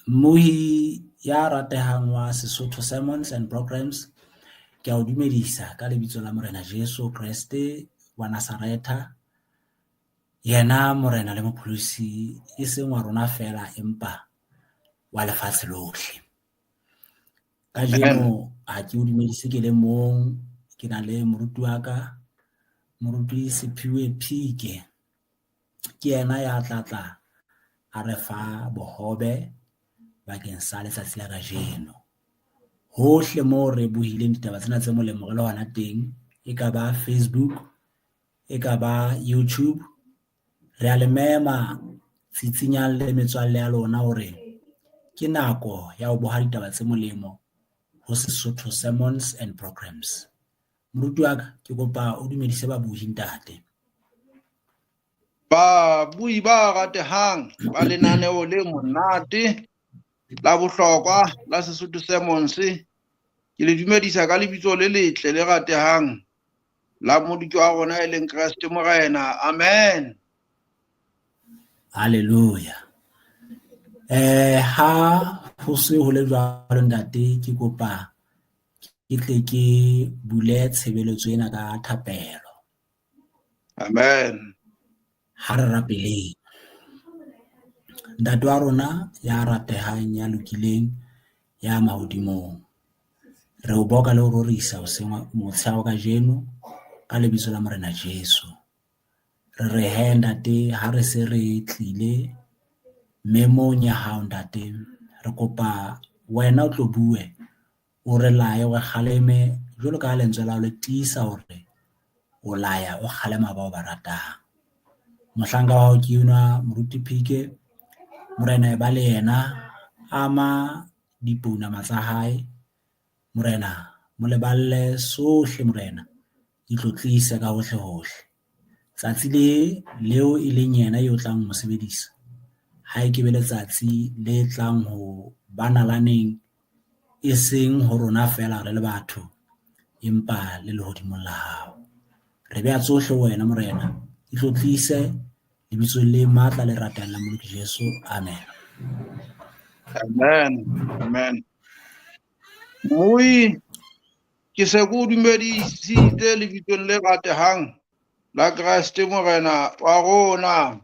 Mmohi ya ratehang wa Sesotho Sermons and Programs, ke a o dumedisa ka lebitso la Morena Jesu Kreste wa Nazaretha. Yena Morena le Mopholosi e seng wa rona feela empa wa lefatshe lohle. Kajeno ha ke o dumedise ke le mong, ke na le moruti wa ka, moruti Siphiwe Phike. Ke yena ya tla tla a re fa bohobe bakeng sa letsatsi la kajeno. Hohle moo re buhileng ditaba tsena tse molemo re le hona teng, e ka ba Facebook, e ka ba YouTube, re a le mema tsitsinyang le metswalle ya lona hore ke nako ya ho boha ditaba tse molemo ho Sesotho Sermons and Programs. Moruti wa ka, ke kopa o dumedise babuhi ntate. Babui ba ratehang ba lenaneo le monate la bohlokwa la Sesotho Sermons, ke le dumedisa ka lebitso le letle le ratehang la Modiki wa rona e leng Kreste Morena. Amen. Hallelujah. Ha ho se ho le jwalo ntate, ke kopa ke tle ke bule tshebeletso ena ka thapelo. Amen. Ha re rapeleng. Ntate wa rona ya ratehang, ya lokileng, ya mahodimong, re o boka le ho rorisa hoseng motshehare wa kajeno ka lebitso la Morena Jesu. Re re he ntate, ha re se re tlile memong ya hao ntate, re kopa wena o tlo bue, o re laye, o re kgaleme jwalo ka ha lentswe la hao le tiisa hore o laya, o kgalema bao ba ratang. Mohlanka wa hao ke enwa moruti Phike, Morena e ba le yena, ama dipounama tsa hae, Morena mo leballe sohle, Morena itlotlise ka hohle hohle. Tsatsi le leo e leng yena eo tlang mo sebedisa, ha e ke be letsatsi le tlang ho ba nalaneng, e seng ho rona feela re le batho, empa le lehodimong la hao. Re beha tsohle ho wena Morena, itlotlise lebitsong le matla le ratang la Moloki Jesu. Amen. Amen. Amen. Moi ke se ke o dumedisitse lebitsong le ratehang la Kreste Morena wa rona.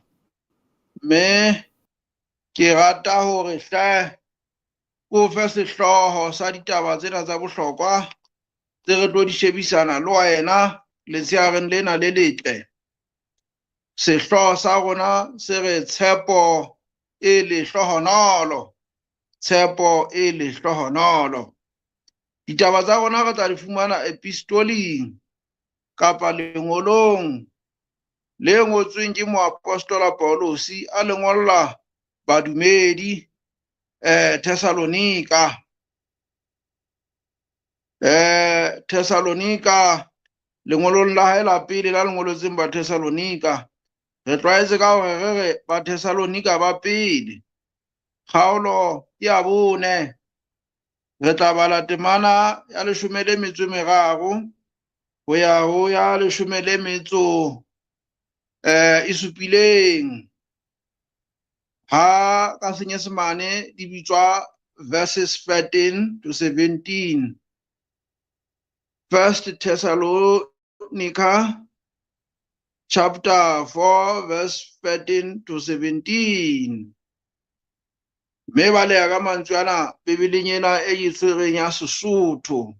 Mme ke rata hore hle ko fe sehlooho sa ditaba tsena tsa bohlokwa tse re tlo di shebisana le wena letsheareng lena le letle. Sehlooho sa rona se re tshepo e lehlohonolo, tshepo e lehlohonolo. Ditaba tsa rona re tla di fumana epistoling kapa lengolong le ngotsweng ke moapostola Paulosi a le ngolla badumedi Thessalonika. Thessalonika, lengolong la hae la pele la lengolotseng ba Thessalonika, re tlwaetse ka hore re re ba Thessalonika ba pele, kgaolo ya 4, re tla bala temana ya 13 ho ya ho ya 17 e supileng. Ha ka Senyesemane di bitswa verses 13 to 17. First Thessalonica chapter 4 verse 13 to 17. Mme ba leya ka mantswe ana Bibeleng ena e ke tshwereng ya Sesotho.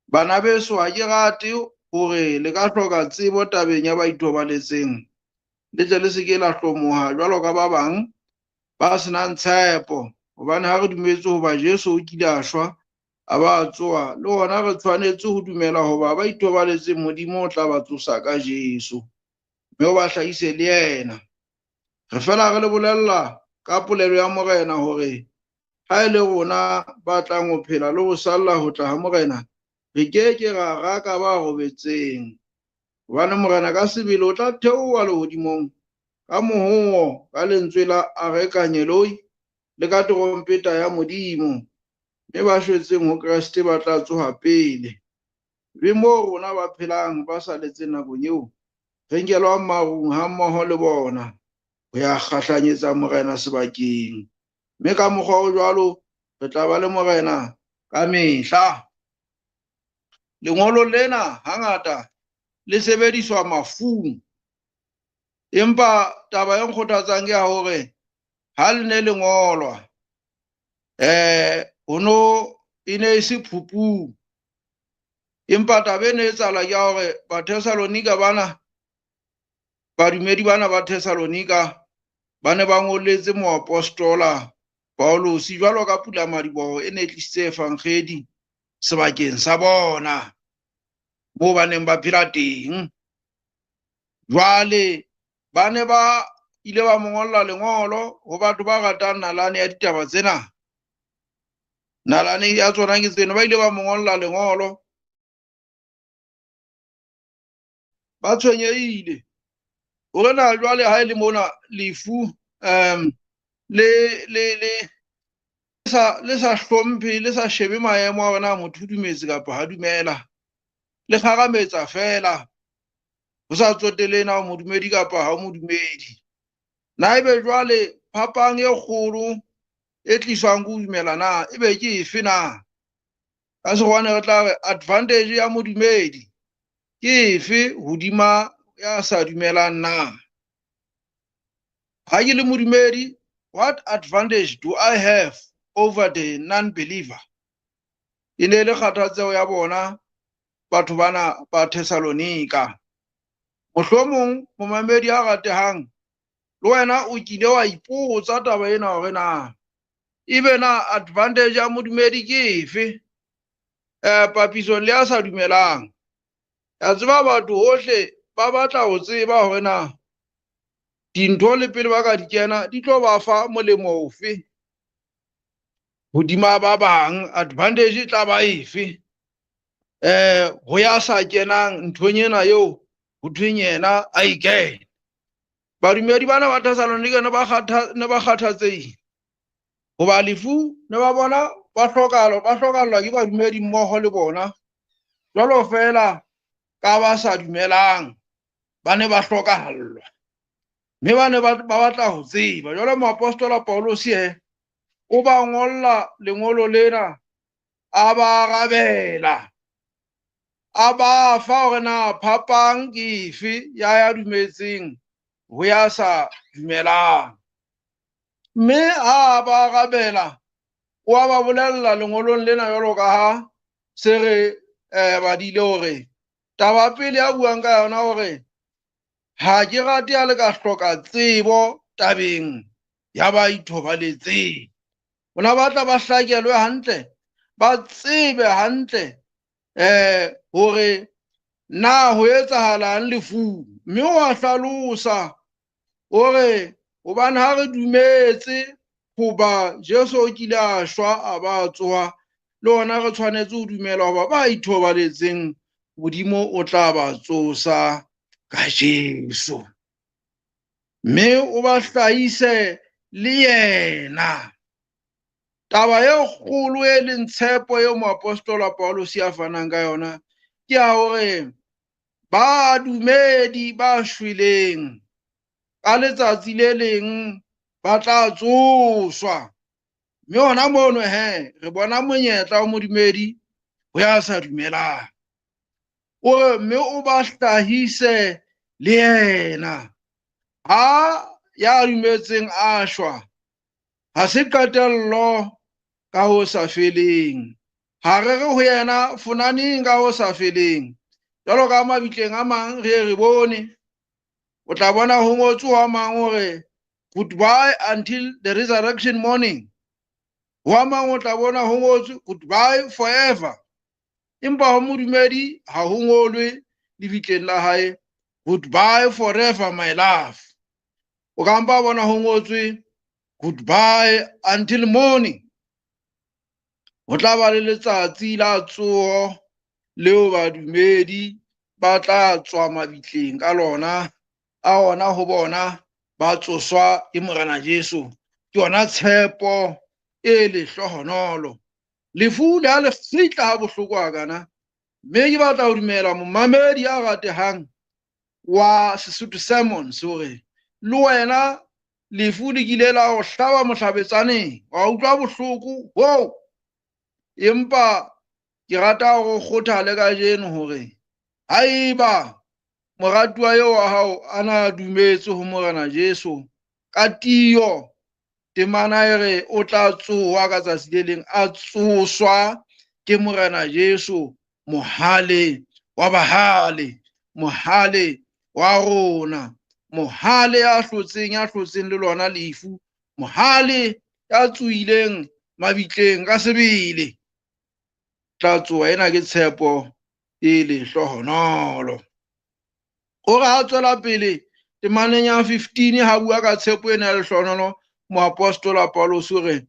Bana beso, ha ke rate hore le ka hloka tsebo tabeng ya ba ithobaletseng, le tle le se ke la hlomoha jwalo ka ba bang ba senang tshepo. Hobane ha re dumetse hoba Jesu o kile a shwa, a ba a tsoha, le hona re tshwanetse ho dumela hoba ba ithobaletseng Modimo o tla ba tsosa ka Jesu, mme o ba hlahise le yena. Re fela re le bolella ka polelo ya Morena hore ha e le rona ba tlang ho phela le ho salla ho tla ha Morena, re ke ke ra raka ba robetseng. Hobane Morena ka sebele o tla theoha lehodimong ka mohoo, ka lentswe la arekangeloi le ka terompeta ya Modimo, mme ba shwetseng ho Kreste ba tla tsoha pele. Mme moo rona ba phelang ba saletseng nakong eo, re nkelwang marung hammoho le bona ho ya kgahlanyetsa Morena sebakeng. Mme ka mokgwa o jwalo re tla ba le Morena ka mehla. Lengolo lena hangata le sebediswa mafung. Empa taba e nkgothatsang ke ya hore ha le ne le ngolwa hono e ne e se phupung. Empa taba e ne e etsahala ke ya hore Bathesalonika bana, badumedi bana ba Thesalonika ba ne ba ngoletse moapostola Paulus jwalo ka pulamadiboho e ne e tlisitse evangeli sebakeng sa bona moo ba neng ba phela teng. Jwale ba ne ba ile ba mo ngolla lengolo ho batho ba ratang nalane ya ditaba tsena. Nalane ya tsona ke tsena, ba ile ba mo ngolla lengolo. Ba tshwenyehile hore na jwale ha e le mona lefu le sa hlomphe, le sa shebe maemo a hore na motho o dumetse kapa ha dumela, le kgarametsa fela ho sa tsotelle na o modumedi kapa ha o modumedi. Na ebe jwale phapang e kgolo e tliswang ke ho dumela na ebe ke efe na? Ka sekgowa re tla re advantage ya modumedi ke efe hodima ya sa dumelang na? Ha ke le modumedi, what advantage do I have over the non-believer? E ne le kgathatseho ya bona batho bana ba Thesalonika. Mohlomong momamedi a ratehang, le wena o kile wa ipotsa taba ena hore na ebe na advantage ya modumedi ke efe papisong le ya sa dumelang. Ya tseba batho hohle ba batla ho tseba hore na dintho le pele ba ka di kena di tlo ba fa molemo ofe hodima ba bang, advantage e tla ba efe ho ya sa kenang nthong ena eo ho thweng yena a e kene. Badumedi bana ba Thesalonika ne ba kgathatsehile hoba lefu ne ba bona ba hlokahallwa ke badumedi mmoho le bona jwalo fela ka ba sa dumelang ba ne ba hlokahallwa, mme ba ne ba batla ho tseba. Jwale moapostola Paulus o ba ngolla lengolo lena, a ba arabela, a ba fa hore na phapang ke efe ya dumetseng ho ya sa dumelang. Mme ha ba arabela, o a ba bolella lengolong lena jwalo ka ha se re badile hore taba pele a buang ka yona hore ha ke rate ha le ka hloka tsebo tabeng ya ba ithobaletseng. Bona ba tla ba hlakelwe hantle, ba tsebe hantle hore na ho etsahalang lefung. Mme wa hlalosa hore hobane ha re dumetse hoba Jesu o kile a shwa a ba tsoha, le hona re tshwanetse ho dumela hoba ba ithobaletseng Modimo o tla ba tsosa ka Jesu, mme o ba hlahise le yena. Taba e kgolo e leng tshepo eo moapostola Paulus a fanang ka yona ke ya hore badumedi ba shweleng ka letsatsi le leng ba tla tsoswa. Mme hona mono he re bona monyetla wa modumedi ho ya sa dumelang. O re mme o ba hlahise le yena. Ha ya dumetseng a shwa, ha se qetello ka ho sa feleng. Ha re re ho yena fonaneng ka ho sa feleng. Jwalo ka mabitleng a mang re re bone, o tla bona ho ngotswe ho a mang hore goodbye until the resurrection morning. Ho a mang o tla bona ho ngotswe goodbye forever. Empa ho modumedi ha ho ngolwe lebitleng la hae goodbye forever my love. O ka mpa bona ho ngotswe goodbye until morning. Ho tla ba le letsatsi la tsoho leo badumedi ba tla tswa mabitleng ka lona, a ona ho bona ba tsoswa ke Morena Jesu. Ke yona tshepo e lehlohonolo. Lefu le ha le fihla ha bohloko hakana, mme ke batla ho dumela momamedi ya ratehang wa Sesotho Sermons hore le wena lefu le kile la o hlaba mohlabetsaneng, wa utlwa bohloko hoo, empa ke rata hore o kgothale kajeno hore haeba moratuwa eo wa hao a na dumetse ho Morena Jesu ka tiyo, temana e re o tla tsoha ka tsatsi le leng, a tsoswa ke Morena Jesu, mohale wa bahale, mohale wa rona, mohale ya hlotseng, ya hlotseng le lona lefu, mohale ya tsohileng mabitleng ka sebele, tla tsoha. Ena ke tshepo e lehlohonolo. O re ha tswela pele temaneng ya 15, ha bua ka tshepo ena ya lehlohonolo, moapostola Paulus o re,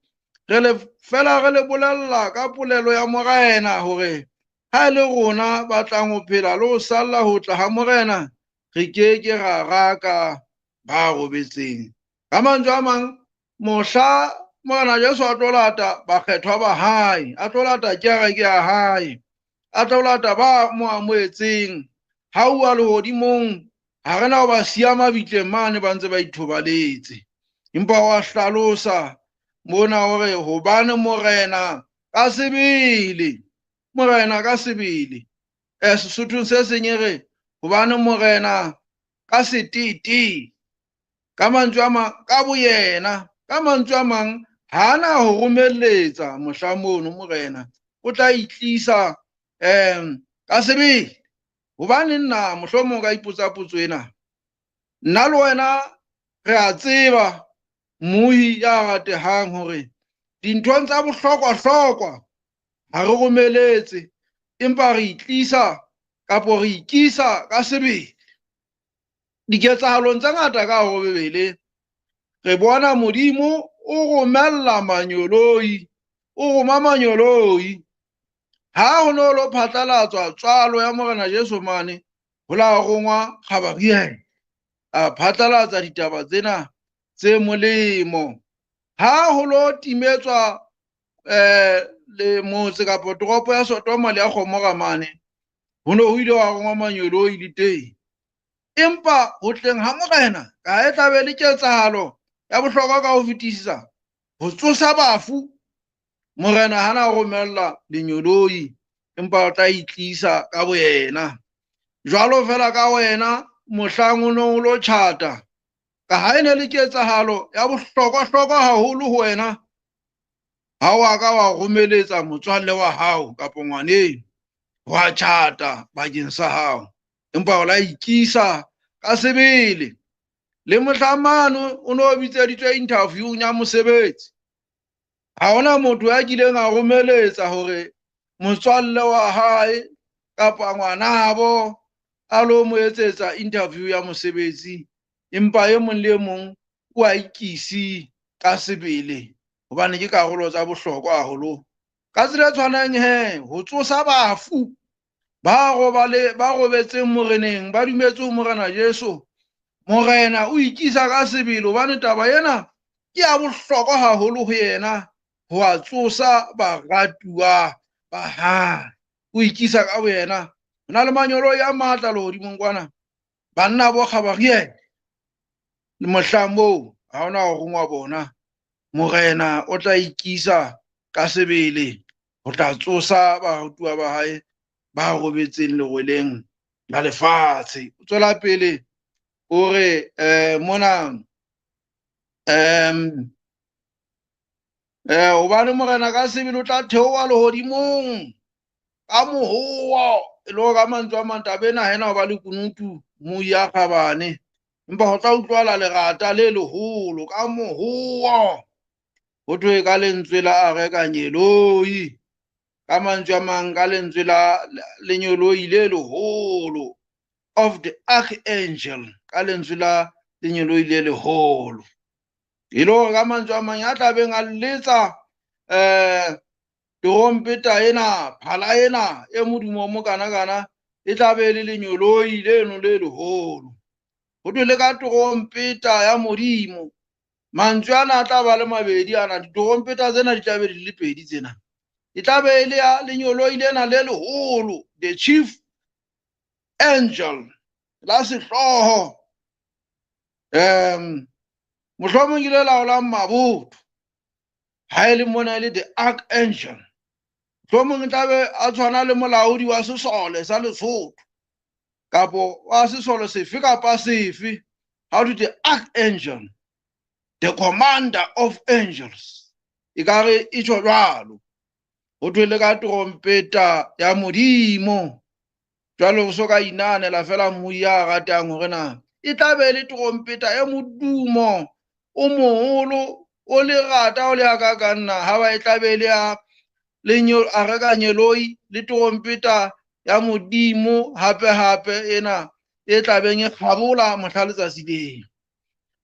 re le fela re le bolella ka polelo ya Morena hore ha e le rona ba tlang ho phela le ho salla ho tla ha Morena, re ke ke ra raka ba robetseng. Ka mantswe a mang, mohla Morena Jesu a tlo lata bakgethwa ba hae, a tlo lata kereke ya hae, a tlo lata ba mo amohetseng ha uwa lehodimong, ha re na ho ba siya mabitleng mane ba ntse ba ithobaletse. Empa wa hlalosa mona hore hobane Morena ka sebele, Morena ka sebele, Sesothong se seng e re hobane Morena ka setete, ka mantswe a mang, ka boyena, ka mantswe a mang, ha na ho romelletsa mohla mono Morena o tla itlisa ka sebele. Hobane nna mohlomong ka ipotsa potso ena, nna le wena re a tseba mmuhi ya ratehang hore dinthong tsa bohlokwa-hlokwa ha re romeletse, empa re itlisa kapo re ikisa ka sebele. Diketsahalong tse ngata ka hare ho Bibele re bona Modimo o romella manyoloi, o roma manyoloi. Ha ho no lo phatlalatswa tswalo ya Morena Jesu mane, ho la rongwa Gabriel a phatlalatsa ditaba tsena tse molemo. Ha ho lo timetswa le motse kapa toropo ya Sodoma le ya Gomora mane, ho no ho ile wa rongwa manyoloi le teng. Empa ho tleng ha Morena ka e tla be le ketsahalo ya bohlokwa ka ho fetisisa, ho tsosa bafu, Morena ha na romella lenyoloi, empa o tla itlisa ka boyena. Jwalo fela ka wena mohlang o nong o lo tjhata, ka ha e ne le ketsahalo ya bohlokwa-hlokwa haholo ho wena, ha wa ka wa romeletsa motswalle wa hao kapa ngwaneno wa tjhata bakeng sa hao, empa o la ikisa ka sebele. Le mohla mano o no bitseditswe interviewng ya mosebetsi, ha hona motho ya kileng a romeletsa hore motswalle wa hae kapa ngwanabo a lo mo etsetsa interview ya mosebetsi, empa e mong le e mong o a ikisi ka sebele, hobane ke karolo tsa bohlokwa haholo. Ka tsela e tshwanang he, ho tsosa bafu ba robale, ba robetseng moreneng, ba dumetse ho Morena Jesu, Morena o ikisa ka sebele, hobane taba ena ke ya bohlokwa haholo ho yena, ho a tsosa baratuwa ba hae. O ikisa ka boyena. Ho na le manyolo ya matla lehodimong kwana, banna bo Gabriel, le mohlang moo ha hona ho rongwa bona, Morena o tla ikisa ka sebele ho tla tsosa baratuwa ba hae ba robetseng lerweleng la lefatshe. O tswela pele o re mona, hobane Morena ka sebele o tla theoha lehodimong ka mohowa, e le hore ka mantswe a mang taba ena ha ena ho ba le kunutu moya kgabane, empa ho tla utlwala lerata le leholo ka mohowa. Ho thwe ka lentswe la areka nyeloi, ka mantswe a mang ka lentswe la lenyoloi le leholo, of the archangel, ka lentswe la lenyoloi le leholo. E le hore ka mantswe a mang ya tlabeng a letsa terompeta ena, phala ena e modumo o mokana-kana, e tla be le lenyoloi leno le leholo. Ho thwe le ka terompeta ya Modimo, mantswe ana a tla ba le mabedi ana, diterompeta tsena di tla be di le pedi tsena. E tla be e le ya lenyoloi lena le leholo, the chief angel, la sehlooho. Mohlomong ke le laolang mabotho, ha e le mona e le the archangel. Mohlomong e tlabe a tshwana le molaodi wa sesole sa Lesotho kapo wa sesole sefe kapa sefe. How do the archangel, the commander of angels, e ka re e tjho jwalo. Ho thwe le ka trompeta ya Modimo. Jwale o so ka inahanela fela mmui ya ratang hore na e tla be le trompeta e modumo o moholo o lerata o le hakakang na, ha ba e tla be le ya arekangeloi le trompeta ya Modimo hape hape ena e tla beng e kgabola mohla letsatsi leo.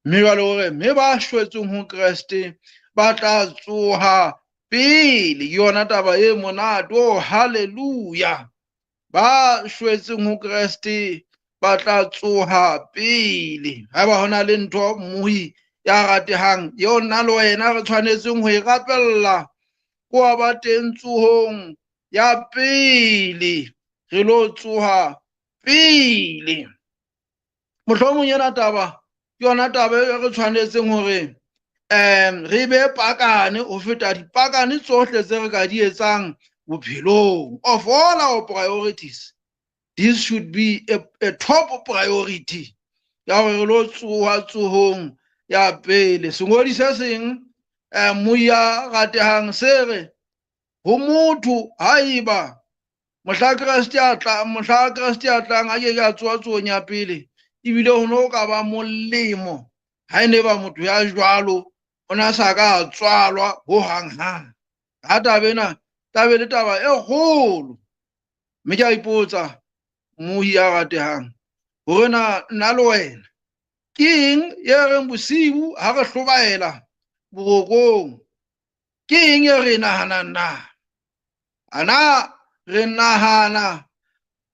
Mme jwale hore mme ba shwetseng ho Kreste ba tla tsoha pele. Ke yona taba e monate. Oh, hallelujah. Ba shwetseng ho Kreste ba tla tsoha pele. Haeba hona le ntho mmohi ya ratehang eo nna le wena re tshwanetseng ho e rapella, ko wa ba teng tsohong ya pele, re lo tsoha pele. Mohlomong ena taba ke yona taba e re tshwanetseng hore re be pakane ho feta dipakane tsohle tse re ka di etsang bophelong. Of all our priorities, this should be a top priority ya hore re lo tsoha tsohong ya pele. Sengodi se seng moya ratehang se re ho motho haeba mohla Kreste a tla, mohla Kreste a tlang a ke ke a tsoha tsohong ya pele, ebile ho no ka ba molemo ha e ne ba motho ya jwalo o na sa ka a tswalwa ho hang hang. Ha taba ena taba le taba e kgolo. Mme ke a ipotsa mmohi ya ratehang hore na nna le wena ke eng e reng bosiu ha re hlobaela borokong, ke eng e re nahanang na? Ana re nahana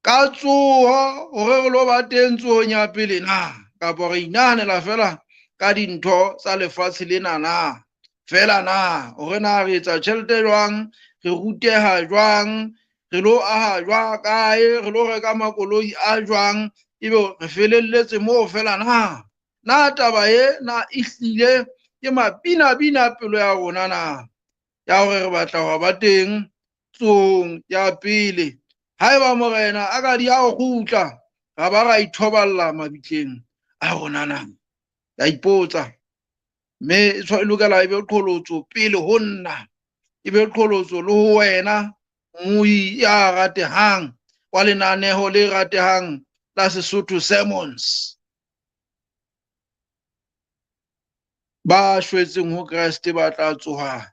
ka tsoho hore re lo ba teng tsohong ya pele na, kapa re inahanela fela ka dintho tsa lefatshe lena na? Fela na hore na re etsa tjhelete jwang, re ruteha jwang, re lo aha jwang kae, re lo reka makoloi a jwang, ebe re felelletse moo fela na? Na taba e na e hlile ke mabinabina pelo ya rona na, ya hore re batla ho ba teng tsohong ya pele? Haeba morena a ka di a ho kgutla, ra ba ra ithoballa mabitleng a rona na? Ka ipotsa. Mme e lokela e be qholotso pele ho nna, e be qholotso le ho wena mmui ya ratehang wa lenaneho le ratehang la Sesotho Sermons. Ba shwetseng ho Kreste ba tla tsoha,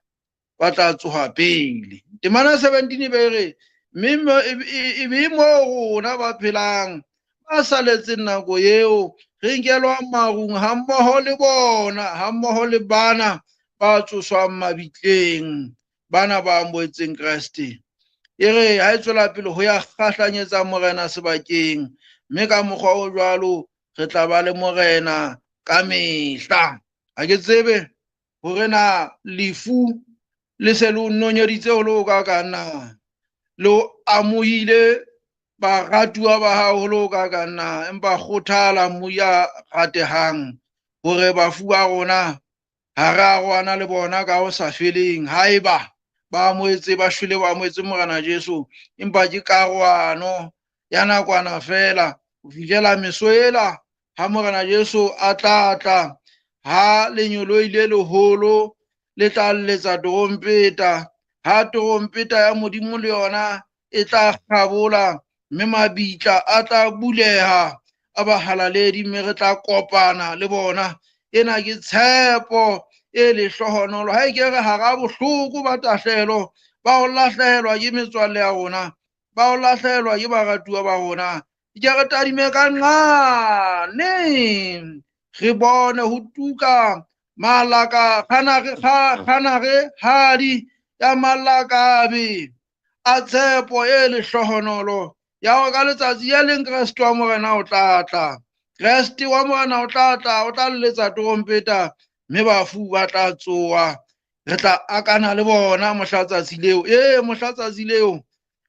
ba tla tsoha pele. Temana 17 e be re, mme e be moo rona ba phelang ba saletseng nako eo re nkelwang marung hammoho le bona, hammoho le bana ba tsoswang mabitleng, bana ba amohetseng Kreste. E re ha e tswela pele ho ya kgahlanyetsa morena sebakeng, mme ka mokgwa o jwalo re tla ba le morena ka mehla. Ha ke tsebe hore na lefu le se le o nonyeditse ho le ho kakang na, le o amohile baratuwa ba hao ho le ho kakang na, empa kgothala moya ratehang hore bafu ba rona ha re arohana le bona ka ho sa feleng. Haeba ba amohetse, ba shwele, ba amohetse Morena Jesu, empa ke karohano ya nakwana fela ho fihlela meso ela ha Morena Jesu a tla tla, ha lenyoloi le leholo le tla letsa trompeta, ha trompeta ya Modimo le yona e tla kgabola, mme mabitla a tla buleha a bahalaledi, mme re tla kopana le bona. Ena ke tshepo e lehlohonolo. Ha e ke re hara bohloko ba tahlehelo, ba ho lahlehelwa ke metswalle ya rona, ba ho lahlehelwa ke baratuwa ba rona, ke re tadime ka nqane, re bone ho tuka malaka kganare hadi ya malakabe a tshepo e lehlohonolo ya hore ka letsatsi le leng Kreste wa Morena o tla tla. Kreste wa Morena o tla tla, o tla letsa trompeta, mme bafu ba tla tsoha. Re tla akana le bona mohla tsatsi leo. Ee, mohla tsatsi leo,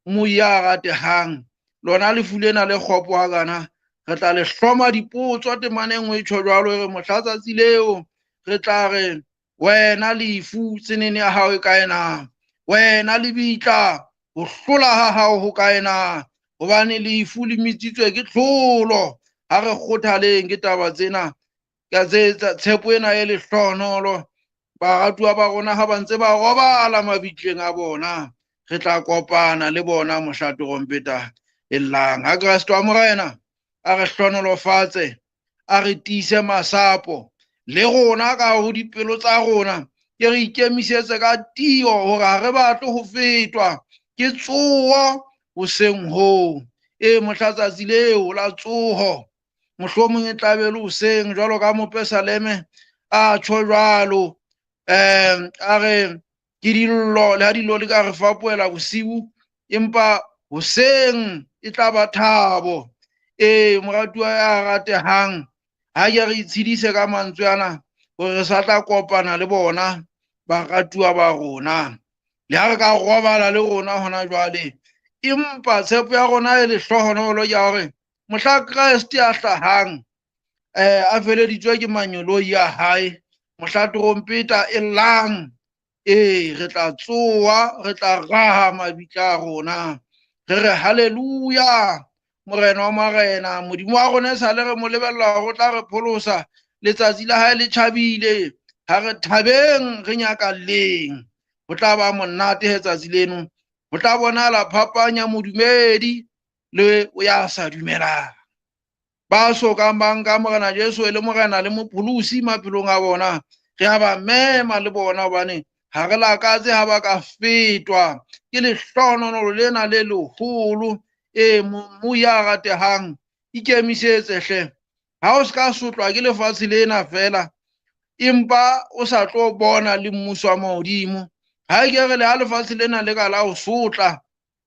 moya ratehang, lona lefu lena le kgopo hakana, re tla le hloma dipotso temaneng e tjho jwalo, e re mohla tsatsi leo Re tla re wena lefu tsenene ya hao e kae na? Wena lebitla ho hlola ha hao ho kae na? Hobane lefu le mitsitswe ke tlholo. Ha re kgothaleng ke taba tsena ka tse tshepo ena e lehlohonolo. Baratuwa ba rona ha ba ntse ba robala mabitleng a bona, re tla kopana le bona mohla terompeta e llang. Ha Kreste wa Morena a re hlohonolofatse, a re tiise masapo le rona ka ho dipelo tsa rona, ke re ikemisetse ka tiyo hore ha re batle ho fetwa ke tsoho hoseng hoo. E mohla tsatsi leo la tsoho, mohlomong e tla be le hoseng jwalo ka mopesaleme a tjho jwalo. A re ke dillo, le ha dillo di ka re fapohela bosiu, empa hoseng e tla ba thabo. E moratuwa ya ratehang, ha ke re itshedise ka mantswe ana hore re sa tla kopana le bona baratuwa ba rona. Le ha re ka robala le rona hona jwale, empa tshepo ya rona e lehlohonolo ke ya hore mohla Kreste a hlahang, a feleditswe ke manyoloi a hae, mohla trompeta e llang, re tla tsoha, re tla raha mabitla a rona, re re haleluya, Morena wa marena, Modimo wa rona esale re mo lebella hore o tla re pholosa, letsatsi la hae le tjhabile, ha re thabeng, re nyakalleng. Ho tla ba monate he tsatsi leno, ho tla bonahala phapang ya modumedi le o ya sa dumelang. Ba sokang ba nka Morena Jesu e le Morena le Mopholosi maphelong a bona, re a ba mema le bona, hobane ha re lakatse ha ba ka fetwa ke lehlohonolo lena le leholo. E mo ya ratehang, ikemisetse hle. Ha o ska sotlwa ke lefatshe lena feela, empa o sa tlo bona le mmuso wa mahodimo. Ha ke re le ha lefatshe lena le ka la o sotla,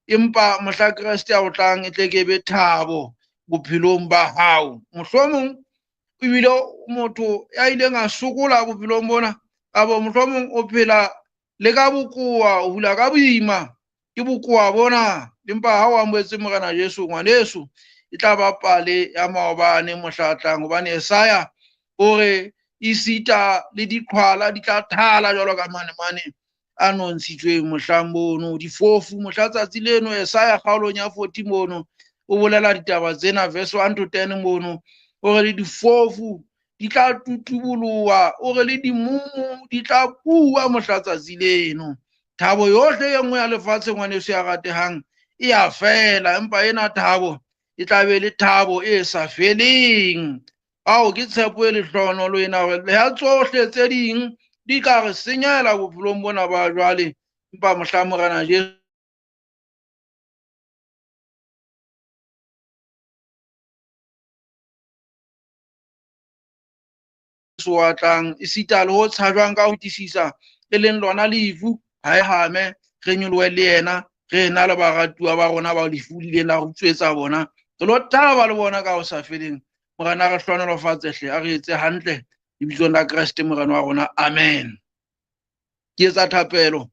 empa mohla Kreste a o tlang e tle ke be thabo bophelong ba hao. Mohlomong ebile motho ya ileng a sokola bophelong bona, kapa mohlomong o phela le ka bokowa, o hula ka boima ke bokowa bona, empa ha o amohetse Morena Jesu, ngwaneso, e tla ba pale ya maobane mohla a tlang. Hobane Esaya o re esita le diqhwala di tla thala jwalo ka manemane a nontshitsweng mohlang mono, difofu mohla tsatsi leno. Esaya kgaolong ya 40 mono o bolela ditaba tsena, verse 1 to 10 mono, o re le difofu di tla tutuboloha, o re le dimumu di tla bua mohla tsatsi leno. Thabo yohle e nngwe ya lefatshe, ngwaneso ya ratehang, e a fela, empa ena thabo e tla be le thabo e sa feleng. Ao ke tshepo e lehlohonolo ena, hore le ha tsohle tse ding di ka re senyehela bophelong bona ba jwale, empa mohla Morena Jesu wa tlang, esita le ho tshajwang ka ho fetisisa, e leng lona lefu, ha e hame, re nyolohe le yena, re na le baratuwa ba rona ba lefu le ileng la re utswetsa bona, re lo thaba le bona ka ho sa feleng. Morena re hlohonolofatse hle, a re etse hantle lebitsong la Kreste Morena wa rona, amen. Ke etsa thapelo,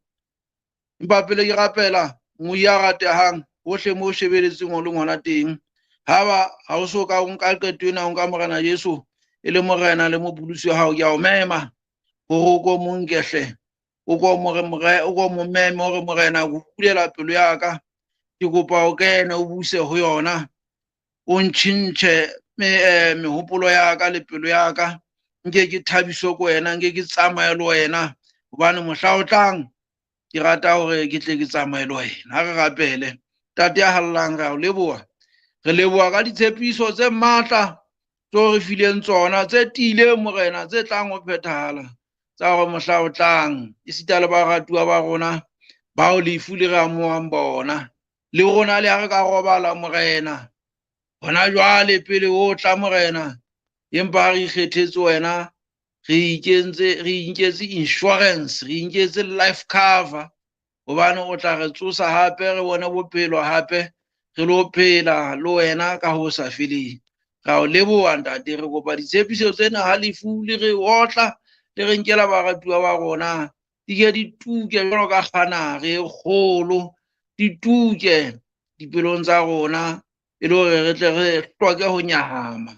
empa pele ke rapela, moya a ratehang hohle mo shebeletseng o leng hona teng, ha ba ha o so ka o nka qeto ena, o nka Morena Jesu e le Morena le Mopholosi wa hao, ke a o mema hore o ko mo nke hle, o ko mo re more, o ko mo meme hore Morena, o bulela pelo ya ka, ke kopa o kene o buse ho yona, o ntjhintjhe mehopolo ya ka le pelo ya ka, nke ke thabiswe ke wena, nke ke tsamaye le wena, hobane mohla o tlang ke rata hore ke tle ke tsamaye le wena. Ha re rapele. Ntate ya hallang, re a o leboha, re leboha ka ditshepiso tse matla tseo re fileng tsona, tse tiileng Morena, tse tlang ho phethahala, tsa hore mohla o tlang esita le baratuwa ba rona bao lefu le re amohang bona, le rona le ha re ka robala Morena hona jwale pele o tla Morena, empa ha re ikgethetse wena, re ikentse, re inketse insurance, re inketse life cover, hobane o tla re tsosa hape, re bone bophelo hape, re lo phela le wena ka ho sa feleng. Ra o leboha ntate, re kopa ditshepiso tsena ha lefu le re otla, le re nkela baratuwa ba rona, di ke di tuke jwalo ka kganare e kgolo, di tuke dipelong tsa rona, e le hore re tle re hloke ho nyahama.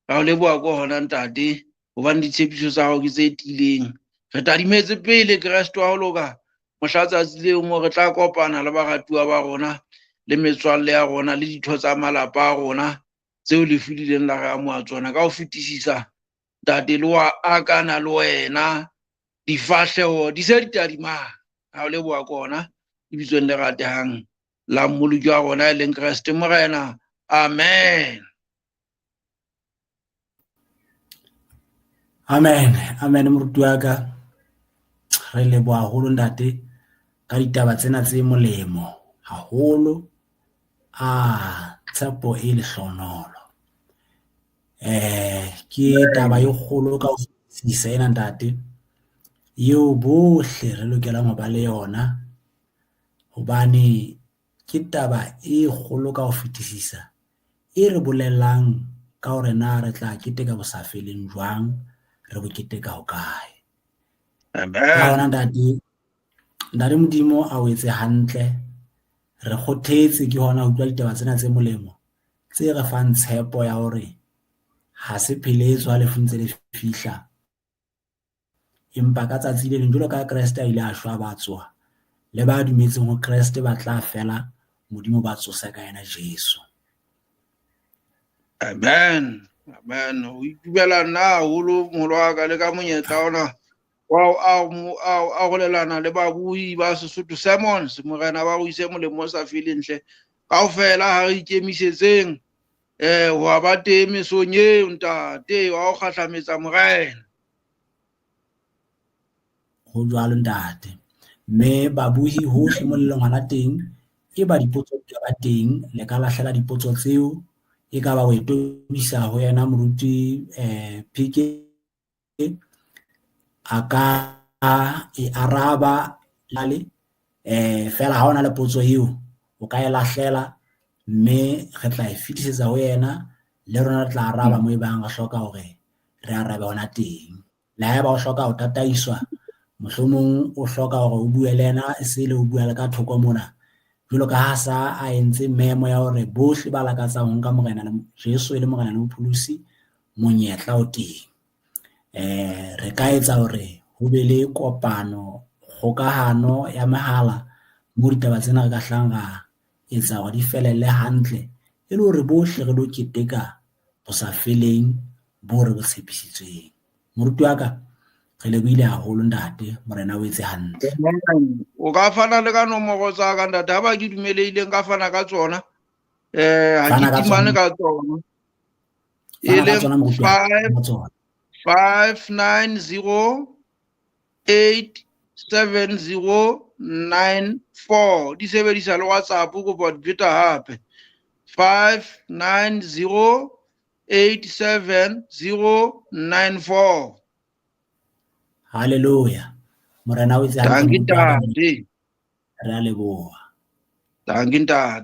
Ra o leboha ko hona ntate, Hobane ditshepiso tsa hao ke tse tiileng. Re tadimetse pele Kreste wa ho loka, mohla tsatsi leo mo re tla kopana le baratuwa ba rona le metswalle ya rona le ditho tsa malapa a rona tseo lefu le ileng la re amoha tsona. Ka ho fetisisa, Ntate, le wa akana le wena, difahleho di se di tadimang. Ha o leboha kona lebitsong le ratehang la Mmoloki wa rona e leng Kreste Morena. Amen. Amen. Amen, moruti wa ka. Re leboha haholo ntate ka ditaba tsena tse molemo haholo. A tshepo e lehlonolo. Ke taba e kgolo ka ho fetisisa ena ntate, eo bohle re lokelang ho ba le yona, hobane ke taba e kgolo ka ho fetisisa e re bolellang ka hore na re tla keteka bosafeleng jwang, re bo keteka hokae. Amen. Ka hona ntate, ntate Modimo a o etse hantle. Re kgothetse ke hona ho utlwa ditaba tsena tse molemo tse re fang tshepo ya hore ha se pheletso ha lefu ntse le fihla, empa ka tsatsi le leng jwalo ka Kreste a ile a shwa ba tsoha, le ba dumetseng ho Kreste ba tla fela Modimo ba tsose ka yena Jesu. Amen. Amen. Ho itumela nna haholo moholo wa ka le ka monyetla ona wa ho arolelana le babuhi ba Sesotho Sermons. Morena ba ruise molemo o sa feleng hle. Kaofela ha re ikemisetseng ho ba teng mesong eo ntate wa ho kgahlametsa Morena. Ho jwalo ntate. Mme babuhi hohle mo le leng hona teng, e ba dipotso di ba teng, le ka lahlela dipotso tseo, e ka ba o e tobisa ho yena moruti PK, a ka e araba lale, fela ha ona le potso eo o ka e lahlela, mme re tla e fetisetsa ho yena, le rona re tla araba mo e bang re hloka hore re arabe hona teng. Le haeba o hloka ho tataiswa, mohlomong o hloka hore o bue le yena, e se le o bua le ka thoko mona, jwalo ka ha sa a entse memo ya hore bohle ba lakatsang ho nka Morena le Jesu e le Morena le Mopholosi, monyetla o teng. Re ka etsa hore ho be le kopano, kgokahano ya mehala mo ditaba tsena re ka hlang ra etsa hore di felelle hantle, e le hore bohle re lo keteka bosafeleng bo re bo tshepisitsweng. Moruti wa ka, re lebohile haholo ntate, Morena o etse hantle. O ka fana le ka nomoro tsa ka ntate, ha ba ke dumelehileng ka fana ka tsona. Ha ke timane ka tsona. E leng 5 5 9 0 8 7 0 9 4. Di sebedisa le WhatsApp, kopa di pheta hape. 5 9 0 8 7 0 9 4. Hallelujah. Morena o etse hantle. Dankie ntate. Re a leboha. Dankie ntate.